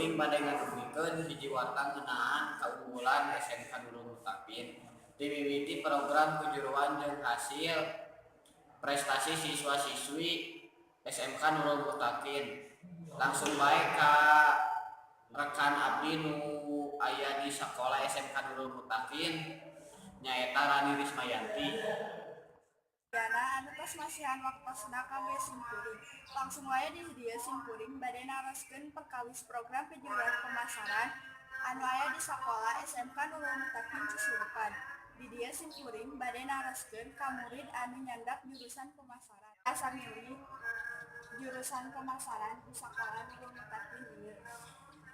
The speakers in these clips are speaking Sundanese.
Simkuring bade ngadugikeun hiji warta ngeunaan kaunggulan SMK Nurul Muttaqin. Dimimiti program kejuruan jeung hasil prestasi siswa-siswi SMK Nurul Muttaqin. Langsung bae ka rekan abdi nu aya di sakola SMK Nurul Muttaqin, nyaeta Rani Rismayanti. Yana anu tos masihan waktosna kangge simkuring. Langsung wae di dieu simkuring bade naroskeun perkawis program kejuruan pemasaran anu aya di sakola SMK Nurul Muttaqin Cisurupan. Di dieu simkuring bade naroskeun ka murid anu nyandak jurusan pemasaran. Asa milih jurusan pemasaran di sakola Nurul Muttaqin ieu?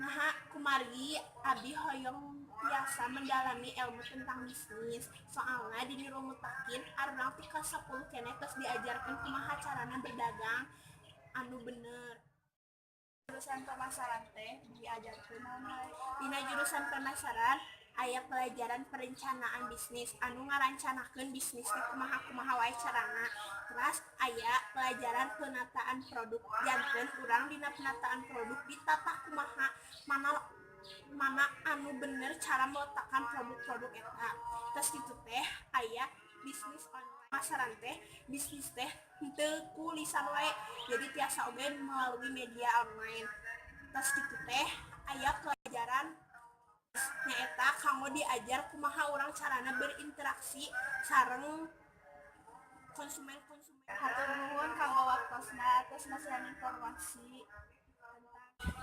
Nah, kumargi abdi hoyong tiasa mendalami ilmu tentang bisnis. Soalnya di Nurul Muttaqin arurang ti kelas 10 keneh tos diajarkeun kumaha carana berdagang anu bener. Jurusan pemasaran teh diajarkeun naon wae? Dina jurusan pemasaran aya pelajaran perencanaan bisnis anu ngarancanakeun bisnis teh kumaha-kumaha wae carana. Terus aya pelajaran penataan produk, janten urang dina penataan produk ditata kumaha, mana mana anu bener cara meletakkan produk-produk eta. Terus gitu teh aya bisnis online. Pemasaran teh bisnis teh henteu ku lisan wae, jadi tiasa oge melalui media online. Terus gitu teh aya pelajaran nyaeta kanggo diajar kumaha urang carana berinteraksi sareng konsumen-konsumen. Hatur nuhun kanggo waktosna atas masihan informasi tentang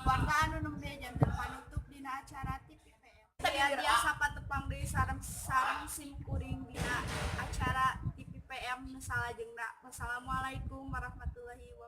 warta anu nembe janten panutup dina acara TVPM. Ya, tiasa patepang deui sareng sareng simkuring dina acara TVPM nu salajengna. Wassalamualaikum warahmatullahi.